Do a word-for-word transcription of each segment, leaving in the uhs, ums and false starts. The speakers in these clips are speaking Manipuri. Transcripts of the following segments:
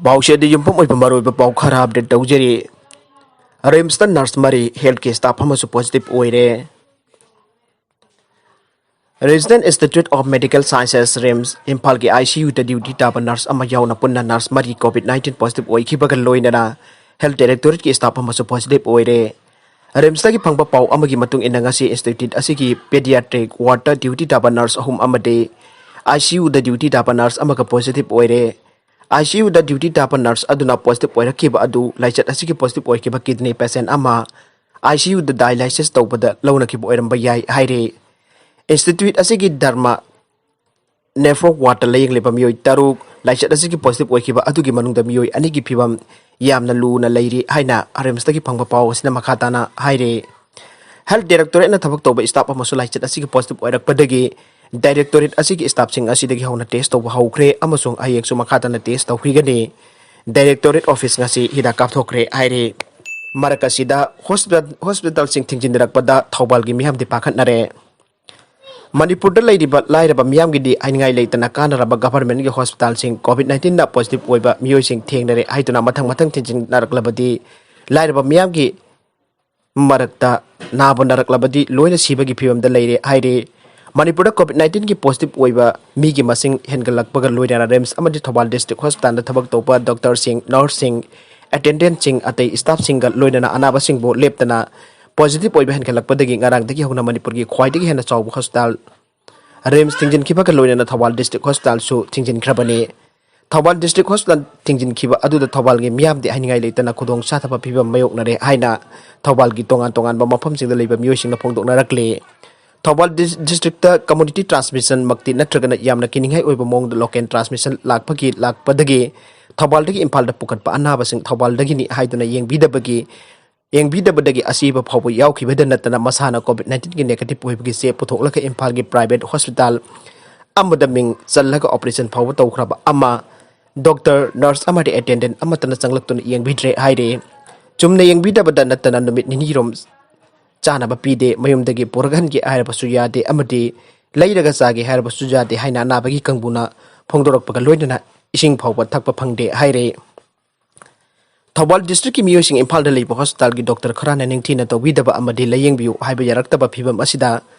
ꯄꯥꯎꯁꯦ ꯑꯗꯨ ꯌꯨꯝꯐꯝ ꯑꯣꯏꯕ ꯃꯔꯨꯑꯣꯏꯕ ꯄꯥꯎ ꯈꯔ ꯑꯞꯗꯦꯠ ꯇꯧꯖꯔꯤ꯫ ꯔꯤꯝꯁꯇ ꯅꯔꯁ ꯃꯔꯤ ꯍꯦꯜꯊꯀꯤ ꯁ꯭ꯇꯥꯐ ꯑꯃꯁꯨ ꯄꯣꯖꯤꯇꯤꯚ ꯑꯣꯏꯔꯦ꯫ Resident Institute of Medical Sciences, RIMS, ꯏꯝꯐꯥꯜꯒꯤ ꯑꯥꯏ ꯁꯤ ꯌꯨꯗ ꯗ꯭ꯌꯨꯇꯤ ꯇꯥꯕ ꯅꯔꯁ ꯑꯃ ꯌꯥꯎꯅ ꯄꯨꯟꯅ ꯅꯔꯁ ꯃꯔꯤ ꯀꯣꯚꯤꯗ ꯅꯥꯏꯟꯇꯤꯟ ꯄꯣꯖꯤꯇꯤꯚ ꯑꯣꯏꯈꯤꯕꯒ ꯂꯣꯏꯅꯅ ꯍꯦꯜꯊ ꯗꯥꯏꯔꯦꯛꯇꯣꯔꯦꯠꯀꯤ ꯁ꯭ꯇꯥꯐ ꯑꯃꯁꯨ ꯄꯣꯖꯤꯇꯤꯚ ꯑꯣꯏꯔꯦ꯫ ꯔꯤꯝꯁꯇꯒꯤ ꯐꯪꯕ ꯄꯥꯎ ꯑꯃꯒꯤ ꯃꯇꯨꯡ ꯏꯟꯅ, ꯉꯁꯤ ꯏꯟꯁꯇꯤꯇ꯭ꯌꯨꯠ ꯑꯁꯤꯒꯤ ꯄꯦꯗꯤꯌꯥꯇ꯭ꯔꯤꯛ ꯋꯥꯔꯗꯇ ꯗ꯭ꯌꯨꯇꯤ ꯇꯥꯕ ꯅꯔꯁ ꯑꯍꯨꯝ ꯑꯃꯗꯤ ꯑꯥꯏ ꯁꯤ ꯌꯨꯗ ꯗ꯭ꯌꯨꯇꯤ ꯇꯥꯕ ꯅꯔꯁ ꯑꯃꯒ ꯄꯣꯖꯤꯇꯤꯚ ꯑꯣꯏꯔꯦ꯫ ꯑꯥꯏ ꯁꯤ ꯌꯨꯗ ꯗ꯭ꯌꯨꯇꯤ ꯇꯥꯕ ꯅꯔꯁ ꯑꯗꯨꯅ ꯄꯣꯖꯤꯇꯤꯚ ꯑꯣꯏꯔꯛꯈꯤꯕ ꯑꯗꯨ ꯂꯥꯏꯆꯠ ꯑꯁꯤꯒꯤ ꯄꯣꯖꯤꯇꯤꯚ ꯑꯣꯏꯈꯤꯕ ꯀꯤꯗꯅꯤ ꯄꯦꯁꯦꯟ ꯑꯃ ꯑꯥꯏ ꯁꯤ ꯌꯨꯗ ꯗꯥꯏꯂꯥꯏꯁꯤꯁ ꯇꯧꯕꯗ ꯂꯧꯅꯈꯤꯕ ꯑꯣꯏꯔꯝꯕ ꯌꯥꯏ ꯍꯥꯏꯔꯤ꯫ ꯏꯟꯁꯇꯤꯇ꯭ꯌꯨꯠ ꯑꯁꯤꯒꯤ ꯗꯔꯃꯥ ꯅꯦꯐ꯭ꯔꯣꯛ ꯋꯥꯔꯗꯇ ꯂꯥꯌꯦꯡꯂꯤꯕ ꯃꯤꯑꯣꯏ ꯇꯔꯨꯛ ꯂꯥꯏꯆꯠ ꯑꯁꯤꯒꯤ ꯄꯣꯖꯤꯇꯤꯚ ꯑꯣꯏꯈꯤꯕ ꯑꯗꯨꯒꯤ ꯃꯅꯨꯡꯗ ꯃꯤꯑꯣꯏ ꯑꯅꯤꯒꯤ ꯐꯤꯕꯝ ꯌꯥꯝꯅ ꯂꯨꯅ ꯂꯩꯔꯤ ꯍꯥꯏꯅ ꯔꯤꯝꯁꯇꯒꯤ ꯐꯪꯕ ꯄꯥꯎ ꯑꯁꯤꯅ ꯃꯈꯥ ꯇꯥꯅ ꯍꯥꯏꯔꯤ꯫ ꯍꯦꯜꯊ ꯗꯥꯏꯔꯦꯛꯇꯣꯔꯦꯠꯅ ꯊꯕꯛ ꯇꯧꯕ ꯁ꯭ꯇꯥꯐ ꯑꯃꯁꯨ ꯂꯥꯏꯆꯠ ꯑꯁꯤꯒꯤ ꯄꯣꯖꯤꯇꯤꯚ ꯑꯣꯏꯔꯛꯄꯗꯒꯤ ꯗꯥꯏꯔꯦꯛꯇꯣꯔꯦꯠ ꯑꯁꯤꯒꯤ ꯁ꯭ꯇꯥꯐꯁꯤꯡ ꯑꯁꯤꯗꯒꯤ ꯍꯧꯅ ꯇꯦꯁ ꯇꯧꯕ ꯍꯧꯈ꯭ꯔꯦ ꯑꯃꯁꯨꯡ ꯍꯌꯦꯡꯁꯨ ꯃꯈꯥ ꯇꯥꯅ ꯇꯦꯁ ꯇꯧꯈꯤꯒꯅꯤ꯫ ꯗꯥꯏꯔꯦꯛꯇꯣꯔꯦꯠ ꯑꯣꯐꯤꯁ ꯉꯁꯤ ꯍꯤꯗꯥꯛ ꯀꯥꯞꯊꯣꯛꯈ꯭ꯔꯦ ꯍꯥꯏꯔꯤ꯫ ꯃꯔꯛ ꯑꯁꯤꯗ ꯍꯣꯁꯄꯤꯇꯥꯜ, ꯍꯣꯁꯄꯤꯇꯥꯜꯁꯤꯡ ꯊꯤꯡꯖꯤꯟꯅꯔꯛꯄꯗ ꯊꯧꯕꯥꯜꯒꯤ ꯃꯤꯌꯥꯝꯗꯤ ꯄꯥꯈꯠꯅꯔꯦ꯫ ꯃꯅꯤꯄꯨꯔꯗ ꯂꯩꯔꯤꯕ ꯂꯥꯏꯔꯕ ꯃꯤꯌꯥꯝꯒꯤꯗꯤ ꯍꯥꯏꯅꯤꯡꯉꯥꯏ ꯂꯩꯇꯅ ꯀꯥꯟꯅꯔꯕ ꯒꯚꯔꯟꯃꯦꯟꯠꯀꯤ ꯍꯣꯁꯄꯤꯇꯥꯜꯁꯤꯡ ꯀꯣꯚꯤꯗ ꯅꯥꯏꯟꯇꯤꯟꯗ ꯄꯣꯖꯤꯇꯤꯚ ꯑꯣꯏꯕ ꯃꯤꯑꯣꯏꯁꯤꯡ ꯊꯦꯡꯅꯔꯦ ꯍꯥꯏꯗꯨꯅ ꯃꯊꯪ ꯃꯊꯪ ꯊꯤꯡꯖꯤꯟꯅꯔꯛꯂꯕꯗꯤ ꯂꯥꯏꯔꯕ ꯃꯤꯌꯥꯝꯒꯤ ꯃꯔꯛꯇ ꯅꯥꯕ ꯅꯥꯔꯛꯂꯕꯗꯤ ꯂꯣꯏꯅ ꯁꯤꯕꯒꯤ ꯐꯤꯕꯝꯗ ꯂꯩꯔꯦ ꯍꯥꯏꯔꯤ꯫ ꯃꯅꯤꯄꯨꯔꯗ ꯀꯣꯚꯤꯗ ꯅꯥꯏꯟꯇꯤꯟꯒꯤ ꯄꯣꯖꯤꯇꯤꯚ ꯑꯣꯏꯕ ꯃꯤꯒꯤ ꯃꯁꯤꯡ ꯍꯦꯟꯒꯠꯂꯛꯄꯒ ꯂꯣꯏꯅꯅ ꯔꯤꯝꯁ ꯑꯃꯗꯤ ꯊꯧꯕꯥꯜ ꯗꯤꯁꯇ꯭ꯔꯤꯛ ꯍꯣꯁꯄꯤꯇꯥꯜꯗ ꯊꯕꯛ ꯇꯧꯕ ꯗꯣꯛꯇꯔꯁꯤꯡ, ꯅꯔꯁꯁꯤꯡ, ꯑꯦꯇꯦꯟꯗꯦꯟꯠꯁꯤꯡ, ꯑꯇꯩ ꯁ꯭ꯇꯥꯐꯁꯤꯡꯒ ꯂꯣꯏꯅꯅ ꯑꯅꯥꯕꯁꯤꯡꯕꯨ ꯂꯦꯞꯇꯅ ꯄꯣꯖꯤꯇꯤꯚ ꯑꯣꯏꯕ ꯍꯦꯟꯒꯠꯂꯛꯄꯗꯒꯤ ꯉꯔꯥꯡꯗꯒꯤ ꯍꯧꯅ ꯃꯅꯤꯄꯨꯔꯒꯤ ꯈ꯭ꯋꯥꯏꯗꯒꯤ ꯍꯦꯟꯅ ꯆꯥꯎꯕ ꯍꯣꯁꯄꯤꯇꯥꯜ ꯔꯤꯝꯁ ꯊꯤꯡꯖꯤꯟꯈꯤꯕꯒ ꯂꯣꯏꯅꯅ ꯊꯧꯕꯥꯜ ꯗꯤꯁꯇ꯭ꯔꯤꯛ ꯍꯣꯁꯄꯤꯇꯥꯜꯁꯨ ꯊꯤꯡꯖꯤꯟꯈ꯭ꯔꯕꯅꯤ꯫ ꯊꯧꯕꯥꯜ ꯗꯤꯁꯇ꯭ꯔꯤꯛ ꯍꯣꯁꯄꯤꯇꯥꯜ ꯊꯤꯡꯖꯤꯟꯈꯤꯕ ꯑꯗꯨꯗ ꯊꯧꯕꯥꯜꯒꯤ ꯃꯤꯌꯥꯝꯗꯤ ꯍꯥꯏꯅꯤꯡꯉꯥꯏ ꯂꯩꯇꯅ ꯈꯨꯗꯣꯡ ꯆꯥꯗꯕ ꯐꯤꯕꯝ ꯃꯥꯌꯣꯛꯅꯔꯦ ꯍꯥꯏꯅ ꯊꯧꯕꯥꯜꯒꯤ ꯇꯣꯉꯥꯟ ꯇꯣꯉꯥꯟꯕ ꯃꯐꯝꯁꯤꯡꯗ ꯂꯩꯕ ꯃꯤꯑꯣꯏꯁꯤꯡꯅ ꯐꯣꯡꯗꯣꯛꯅꯔꯛꯂꯤ꯫ ꯊꯧꯕꯥꯜ ꯗꯤꯁ-, ꯗꯤꯁꯇ꯭ꯔꯤꯛꯇ ꯀꯝꯃꯨꯅꯤꯇꯤ ꯇ꯭ꯔꯥꯟꯁꯃꯤꯁꯟꯃꯛꯇꯤ ꯅꯠꯇ꯭ꯔꯒꯅ ꯌꯥꯝꯅ ꯀꯤꯅꯤꯡꯉꯥꯏ ꯑꯣꯏꯕ ꯃꯑꯣꯡꯗ ꯂꯣꯀꯦꯜ ꯇ꯭ꯔꯥꯟꯁꯃꯤꯁꯟ ꯂꯥꯛꯄꯒꯤ, ꯂꯥꯛꯄꯗꯒꯤ ꯊꯧꯕꯥꯜꯗꯒꯤ ꯏꯝꯐꯥꯜꯗ ꯄꯨꯈꯠꯄ ꯑꯅꯥꯕꯁꯤꯡ ꯊꯧꯕꯥꯜꯗꯒꯤꯅꯤ ꯍꯥꯏꯗꯨꯅ ꯌꯦꯡꯕꯤꯗꯕꯒꯤ, ꯌꯦꯡꯕꯤꯗꯕꯗꯒꯤ ꯑꯁꯤꯕ ꯐꯥꯎꯕ ꯌꯥꯎꯈꯤꯕꯗ ꯅꯠꯇꯅ ꯃꯁꯥꯅ ꯀꯣꯚꯤꯗ ꯅꯥꯏꯟꯇꯤꯟꯒꯤ ꯅꯦꯒꯦꯇꯤꯚ ꯑꯣꯏꯕꯒꯤ ꯆꯦ ꯄꯨꯊꯣꯛꯂꯒ ꯏꯝꯐꯥꯜꯒꯤ ꯄ꯭ꯔꯥꯏꯚꯦꯠ ꯍꯣꯁꯄꯤꯇꯥꯜ ꯑꯃꯗ ꯃꯤꯡ ꯆꯜꯂꯒ ꯑꯣꯄꯔꯦꯁꯟ ꯐꯥꯎꯕ ꯇꯧꯈ꯭ꯔꯕ ꯑꯃ, ꯗꯣꯛꯇꯔ, ꯅꯔꯁ ꯑꯃꯗꯤ ꯑꯦꯇꯦꯟꯗꯦꯟꯠ ꯑꯃꯠꯇꯅ ꯆꯪꯂꯛꯇꯨꯅ ꯌꯦꯡꯕꯤꯗ꯭ꯔꯦ ꯍꯥꯏꯔꯤ꯫ ꯆꯨꯝꯅ ꯌꯦꯡꯕꯤꯗꯕꯗ ꯅꯠꯇꯅ ꯅꯨꯃꯤꯠ ꯅꯤꯅꯤꯔꯣꯝ ꯆꯥꯅꯕ ꯄꯤꯗꯦ, ꯃꯌꯨꯝꯗꯒꯤ ꯄꯨꯔꯛꯍꯟꯒꯦ ꯍꯥꯏꯔꯕꯁꯨ ꯌꯥꯗꯦ ꯑꯃꯗꯤ ꯂꯩꯔꯒ ꯆꯥꯒꯦ ꯍꯥꯏꯔꯕꯁꯨ ꯌꯥꯗꯦ ꯍꯥꯏꯅ ꯑꯅꯥꯕꯒꯤ ꯀꯥꯡꯕꯨꯅ ꯐꯣꯡꯗꯣꯔꯛꯄꯒ ꯂꯣꯏꯅꯅ ꯏꯁꯤꯡ ꯐꯥꯎꯕ ꯊꯛꯄ ꯐꯪꯗꯦ ꯍꯥꯏꯔꯦ꯫ ꯊꯧꯕꯥꯜ ꯗꯤꯁꯇ꯭ꯔꯤꯛꯀꯤ ꯃꯤꯑꯣꯏꯁꯤꯡ ꯏꯝꯐꯥꯜꯗ ꯂꯩꯕ ꯍꯣꯁꯄꯤꯇꯥꯜꯒꯤ ꯗꯣꯛꯇꯔ ꯈꯔꯅ ꯅꯤꯡꯊꯤꯅ ꯇꯧꯕꯤꯗꯕ ꯑꯃꯗꯤ ꯂꯥꯌꯦꯡꯕꯤꯌꯨ ꯍꯥꯏꯕ ꯌꯥꯔꯛꯇꯕ ꯐꯤꯕꯝ ꯑꯁꯤꯗ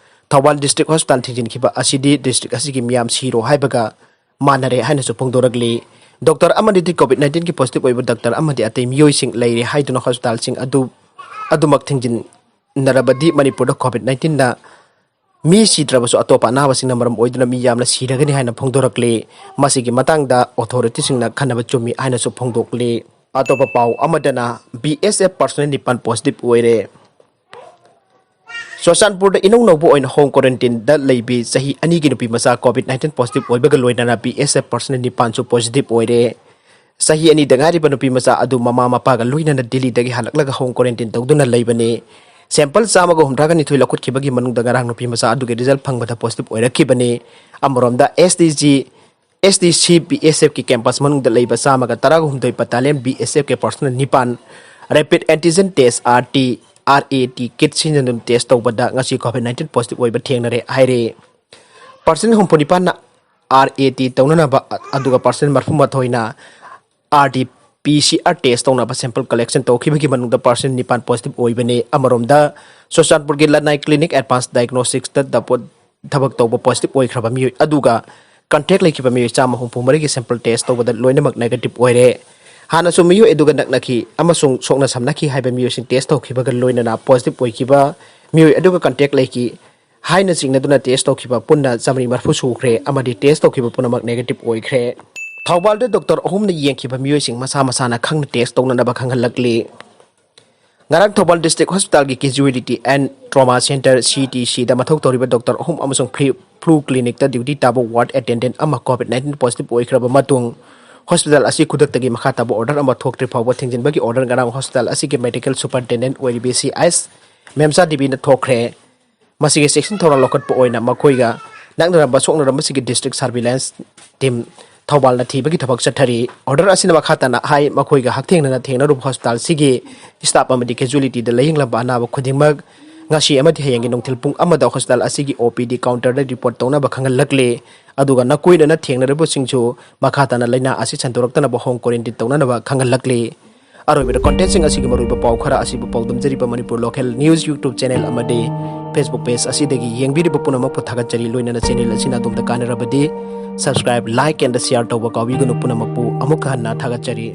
ꯊꯧꯕꯥꯜ ꯗꯤꯁꯇ꯭ꯔꯤꯛ ꯍꯣꯁꯄꯤꯇꯥꯜ ꯊꯤꯡꯖꯤꯟꯈꯤꯕ ꯑꯁꯤꯗꯤ ꯗꯤꯁꯇ꯭ꯔꯤꯛ ꯑꯁꯤꯒꯤ ꯃꯤꯌꯥꯝ ꯁꯤꯔꯣ ꯍꯥꯏꯕꯒ ꯃꯥꯟꯅꯔꯦ ꯍꯥꯏꯅꯁꯨ ꯐꯣꯡꯗꯣꯔꯛꯂꯤ꯫ ꯗꯣꯛꯇꯔ ꯑꯃꯗꯤ ꯀꯣꯚꯤꯗ ꯅꯥꯏꯟꯇꯤꯟꯒꯤ ꯄꯣꯖꯤꯇꯤꯚ ꯑꯣꯏꯕ ꯗꯣꯛꯇꯔ ꯑꯃꯗꯤ ꯑꯇꯩ ꯃꯤꯑꯣꯏꯁꯤꯡ ꯂꯩꯔꯦ ꯍꯥꯏꯗꯨꯅ ꯍꯣꯁꯄꯤꯇꯥꯜꯁꯤꯡ ꯑꯗꯨ ꯑꯗꯨꯃꯛ ꯊꯤꯡꯖꯤꯟꯅꯔꯕꯗꯤ ꯃꯅꯤꯄꯨꯔꯗ ꯀꯣꯚꯤꯗ ꯅꯥꯏꯟꯇꯤꯟꯅ ꯃꯤ ꯁꯤꯗ꯭ꯔꯕꯁꯨ ꯑꯇꯣꯞꯄ ꯑꯅꯥꯕꯁꯤꯡꯅ ꯃꯔꯝ ꯑꯣꯏꯗꯨꯅ ꯃꯤ ꯌꯥꯝꯅ ꯁꯤꯔꯒꯅꯤ ꯍꯥꯏꯅ ꯐꯣꯡꯗꯣꯔꯛꯂꯤ꯫ ꯃꯁꯤꯒꯤ ꯃꯇꯥꯡꯗ ꯑꯣꯊꯣꯔꯤꯇꯤꯁꯤꯡꯅ ꯈꯟꯅꯕ ꯆꯨꯝꯃꯤ ꯍꯥꯏꯅꯁꯨ ꯐꯣꯡꯗꯣꯛꯂꯤ꯫ ꯑꯇꯣꯞꯄ ꯄꯥꯎ ꯑꯃꯗꯅ ꯕꯤ ꯑꯦꯁ ꯑꯦꯐ ꯄꯔꯁꯅꯦꯜ ꯅꯤꯄꯥꯟ ꯄꯣꯖꯤꯇꯤꯚ ꯑꯣꯏꯔꯦ꯫ ꯆꯨꯔꯆꯥꯟꯄꯨꯔꯗ ꯏꯅꯧ ꯅꯧꯕ ꯑꯣꯏꯅ ꯍꯣꯝ ꯀ꯭ꯋꯥꯔꯦꯟꯇꯤꯟꯗ ꯂꯩꯕꯤ ꯆꯍꯤ ꯑꯅꯤꯒꯤ ꯅꯨꯄꯤ ꯃꯆꯥ ꯀꯣꯚꯤꯗ ꯅꯥꯏꯟꯇꯤꯟ ꯄꯣꯖꯤꯇꯤꯚ ꯑꯣꯏꯕꯒ ꯂꯣꯏꯅꯅ ꯕꯤ ꯑꯦꯁ ꯑꯦꯐ ꯄꯔꯁꯅꯦꯜ ꯅꯤꯄꯥꯟꯁꯨ ꯄꯣꯖꯤꯇꯤꯚ ꯑꯣꯏꯔꯦ꯫ ꯆꯍꯤ ꯑꯅꯤꯗ ꯉꯥꯏꯔꯤꯕ ꯅꯨꯄꯤ ꯃꯆꯥ ꯑꯗꯨ ꯃꯃꯥ ꯃꯄꯥꯒ ꯂꯣꯏꯅꯅ ꯗꯤꯜꯂꯤꯗꯒꯤ ꯍꯜꯂꯛꯂꯒ ꯍꯣꯝ ꯀ꯭ꯋꯥꯔꯦꯟꯇꯤꯟ ꯇꯧꯗꯨꯅ ꯂꯩꯕꯅꯤ꯫ ꯁꯦꯝꯄꯜ ꯆꯥꯝꯃꯒ ꯍꯨꯝꯗ꯭ꯔꯥꯒ ꯅꯤꯊꯣꯏ ꯂꯧꯈꯠꯈꯤꯕꯒꯤ ꯃꯅꯨꯡꯗ ꯉꯔꯥꯡ ꯅꯨꯄꯤ ꯃꯆꯥ ꯑꯗꯨꯒꯤ ꯔꯤꯖꯜ ꯐꯪꯕꯗ ꯄꯣꯖꯤꯇꯤꯚ ꯑꯣꯏꯔꯛꯈꯤꯕꯅꯤ꯫ ꯑꯃꯔꯣꯝꯗ S D G, S D C B S ꯑꯦꯐꯀꯤ campus ꯃꯅꯨꯡꯗ ꯂꯩꯕ ꯆꯥꯝꯃꯒ ꯇꯔꯥꯍꯨꯝꯗꯣꯏ ꯕꯠꯇꯥꯂꯤꯌꯟ ꯕꯤ ꯑꯦꯁ ꯑꯦꯐꯀꯤ ꯄꯔꯁꯅꯦꯜ ꯅꯤꯄꯥꯟ rapid antigen test, R T, R A T, kit ꯁꯤꯖꯤꯟꯅꯗꯨꯅ ꯇꯦꯁ ꯇꯧꯕꯗ ꯉꯁꯤ ꯀꯣꯚꯤꯗ ꯅꯥꯏꯟꯇꯤꯟ ꯄꯣꯖꯤꯇꯤꯚ ꯑꯣꯏꯕ ꯊꯦꯡꯅꯔꯦ ꯍꯥꯏꯔꯦ꯫ ꯄꯥꯔꯁꯦꯟ ꯍꯨꯝꯐꯨ ꯅꯤꯄꯥꯟꯅ ꯑꯥꯔ ꯑꯦ ꯇꯤ ꯇꯧꯅꯅꯕ, ꯑꯗꯨꯒ ꯄꯥꯔꯁꯦꯟ ꯃꯔꯤꯐꯨ ꯃꯥꯊꯣꯏꯅ R T P C R test ꯇꯧꯅꯕ ꯁꯦꯝꯄꯜ ꯀꯂꯦꯛꯁꯟ ꯇꯧꯈꯤꯕꯒꯤ ꯃꯅꯨꯡꯗ ꯄꯥꯔꯁꯦꯟ ꯅꯤꯄꯥꯟ ꯄꯣꯖꯤꯇꯤꯚ ꯑꯣꯏꯕꯅꯤ꯫ ꯑꯃꯔꯣꯝꯗ ꯆꯨꯔꯆꯥꯟꯄꯨꯔꯒꯤ ꯂꯅꯥꯏ ꯀ꯭ꯂꯤꯅꯤꯛ ꯑꯦꯗꯚꯥꯟꯁ ꯗꯥꯏꯒꯅꯣꯁꯤꯛꯁꯇ ꯗꯄꯣꯠ ꯊꯕꯛ ꯇꯧꯕ ꯄꯣꯖꯤꯇꯤꯚ ꯑꯣꯏꯈ꯭ꯔꯕ ꯃꯤꯑꯣꯏ ꯑꯗꯨꯒ ꯀꯟꯇꯦꯛ ꯂꯩꯈꯤꯕ ꯃꯤꯑꯣꯏ ꯆꯥꯝꯃ ꯍꯨꯝꯐꯨ ꯃꯔꯤꯒꯤ ꯁꯦꯝꯄꯜ ꯇꯦꯁ ꯇꯧꯕꯗ ꯂꯣꯏꯅꯃꯛ ꯅꯦꯒꯦꯇꯤꯚ ꯑꯣꯏꯔꯦ꯫ ꯍꯥꯟꯅꯁꯨ ꯃꯤꯑꯣꯏ ꯑꯗꯨꯒ ꯅꯛꯅꯈꯤ ꯑꯃꯁꯨꯡ ꯁꯣꯛꯅ ꯁꯝꯅꯈꯤ ꯍꯥꯏꯕ ꯃꯤꯑꯣꯏꯁꯤꯡ ꯇꯦꯁ ꯇꯧꯈꯤꯕꯒ ꯂꯣꯏꯅꯅ ꯄꯣꯖꯤꯇꯤꯚ ꯑꯣꯏꯈꯤꯕ ꯃꯤꯑꯣꯏ ꯑꯗꯨꯒ ꯀꯟꯇꯦꯛ ꯂꯩꯈꯤ ꯍꯥꯏꯅ ꯆꯤꯡꯅꯗꯨꯅ ꯇꯦꯁ ꯇꯧꯈꯤꯕ ꯄꯨꯟꯅ ꯆꯥꯃꯔꯤ ꯃꯔꯤꯐꯨ ꯁꯨꯈ꯭ꯔꯦ ꯑꯃꯗꯤ ꯇꯦꯁ ꯇꯧꯈꯤꯕ ꯄꯨꯝꯅꯃꯛ ꯅꯦꯒꯦꯇꯤꯚ ꯑꯣꯏꯈ꯭ꯔꯦ꯫ ꯊꯧꯕꯥꯜꯗ ꯗꯣꯛꯇꯔ ꯑꯍꯨꯝꯅ ꯌꯦꯡꯈꯤꯕ ꯃꯤꯑꯣꯏꯁꯤꯡ ꯃꯁꯥ ꯃꯁꯥꯅ ꯈꯪꯅ ꯇꯦꯁ ꯇꯧꯅꯅꯕ ꯈꯪꯍꯜꯂꯛꯂꯤ꯫ ꯉꯔꯥꯡ ꯊꯧꯕꯥꯜ ꯗꯤꯁꯇ꯭ꯔꯤꯛ ꯍꯣꯁꯄꯤꯇꯥꯜꯒꯤ casualty and trauma centre, C T ꯁꯤꯗ ꯃꯊꯧ ꯇꯧꯔꯤꯕ ꯗꯣꯛꯇꯔ ꯑꯍꯨꯝ ꯑꯃꯁꯨꯡ ꯐ꯭ꯂꯨ, ꯐ꯭ꯂꯨ ꯀ꯭ꯂꯤꯅꯤꯛꯇ ꯗ꯭ꯌꯨꯇꯤ ꯇꯥꯕ ꯋꯥꯔꯗ ꯑꯦꯇꯦꯟꯗꯦꯟꯠ ꯑꯃ ꯀꯣꯚꯤꯗ ꯅꯥꯏꯟꯇꯤꯟ ꯄꯣꯖꯤꯇꯤꯚ ꯑꯣꯏꯈ꯭ꯔꯕ ꯃꯇꯨꯡ ꯍꯣꯁꯄꯤꯇꯥꯜ ꯑꯁꯤ ꯈꯨꯗꯛꯇꯒꯤ ꯃꯈꯥ ꯇꯥꯕ ꯑꯣꯔꯗꯔ ꯑꯃ ꯊꯣꯛꯇ꯭ꯔꯤ ꯐꯥꯎꯕ ꯊꯤꯡꯖꯤꯟꯕꯒꯤ ꯑꯣꯔꯗꯔ ꯉꯔꯥꯡ ꯍꯣꯁꯄꯤꯇꯥꯜ ꯑꯁꯤꯒꯤ ꯃꯦꯗꯤꯀꯦꯜ ꯁꯨꯄꯔꯤꯟꯇꯦꯟꯗꯦꯟꯠ ꯑꯣꯏꯔꯤꯕꯤ ꯁꯤ ꯑꯦꯁ ꯃꯦꯝꯆꯥ ꯗꯦꯕꯤꯅ ꯊꯣꯛꯈ꯭ꯔꯦ꯫ ꯃꯁꯤꯒꯤ ꯆꯦꯛꯁꯤꯟ ꯊꯧꯔꯥꯡ ꯂꯧꯈꯠꯄ ꯑꯣꯏꯅ ꯃꯈꯣꯏꯒ ꯅꯛꯅꯔꯝꯕ ꯁꯣꯛꯅꯔꯝꯕꯁꯤꯡꯒꯤ ꯗꯤꯁꯇ꯭ꯔꯤꯛ ꯁꯔꯚꯤꯂꯦꯟꯁ ꯇꯤꯝ ꯊꯧꯕꯥꯜꯅ ꯊꯤꯕꯒꯤ ꯊꯕꯛ ꯆꯠꯊꯔꯤ꯫ ꯑꯣꯔꯗꯔ ꯑꯁꯤꯅ ꯃꯈꯥ ꯇꯥꯅ ꯍꯥꯏ, ꯃꯈꯣꯏꯒ ꯍꯛꯊꯦꯡꯅꯅ ꯊꯦꯡꯅꯔꯨꯕ ꯍꯣꯁꯄꯤꯇꯥꯜꯁꯤꯒꯤ ꯁ꯭ꯇꯥꯐ ꯑꯃꯗꯤ ꯀꯦꯖꯨꯋꯦꯂꯤꯇꯤꯗ ꯂꯥꯌꯦꯡꯂꯝꯕ ꯑꯅꯥꯕ ꯈꯨꯗꯤꯡꯃꯛ ꯉꯁꯤ ꯑꯃꯗꯤ ꯍꯌꯦꯡꯒꯤ ꯅꯨꯡꯊꯤꯜ ꯄꯨꯡ ꯑꯃꯗ ꯍꯣꯁꯄꯤꯇꯥꯜ ꯑꯁꯤꯒꯤ ꯑꯣ ꯄꯤ ꯗꯤ ꯀꯥꯎꯟꯇꯔꯗ ꯔꯤꯄꯣꯔꯠ ꯇꯧꯅꯕ ꯈꯪꯍꯜꯂꯛꯂꯤ꯫ ꯑꯗꯨꯒ ꯅꯀꯣꯏꯅꯅ ꯊꯦꯡꯅꯔꯤꯕꯁꯤꯡꯁꯨ ꯃꯈꯥ ꯇꯥꯅ ꯂꯥꯏꯅꯥ ꯑꯁꯤ ꯁꯟꯗꯣꯔꯛꯇꯅꯕ ꯍꯣꯝ ꯀ꯭ꯋꯥꯔꯦꯟꯇꯤꯟ ꯇꯧꯅꯅꯕ ꯈꯪꯍꯜꯂꯛꯂꯤ꯫ ꯑꯔꯣꯏꯕꯗ ꯀꯣꯟꯇꯦꯟꯁꯤꯡ ꯑꯁꯤꯒꯤ ꯃꯔꯨꯑꯣꯏꯕ ꯄꯥꯎ ꯈꯔ ꯑꯁꯤꯕꯨ ꯄꯥꯎꯗꯝꯖꯔꯤꯕ ꯃꯅꯤꯄꯨꯔ ꯂꯣꯀꯦꯜ ꯅ꯭ꯌꯨꯁ ꯌꯨꯇ꯭ꯌꯨꯕ ꯆꯦꯅꯦꯜ ꯑꯃꯗꯤ ꯐꯦꯁꯕꯨꯛ ꯄꯦꯖ ꯑꯁꯤꯗꯒꯤ ꯌꯦꯡꯕꯤꯔꯤꯕ ꯄꯨꯝꯅꯃꯛꯄꯨ ꯊꯥꯒꯠꯆꯔꯤ꯫ ꯂꯣꯏꯅꯅ ꯆꯦꯅꯦꯜ ꯑꯁꯤꯅ ꯑꯗꯣꯝꯗ ꯀꯥꯟꯅꯔꯕꯗꯤ subscribe, like and share ꯇꯧꯕ ꯀꯥꯎꯕꯤꯒꯅꯨ꯫ ꯄꯨꯝꯅꯃꯛꯄꯨ ꯑꯃꯨꯛꯀ ꯍꯟꯅ ꯊꯥꯒꯠꯆꯔꯤ꯫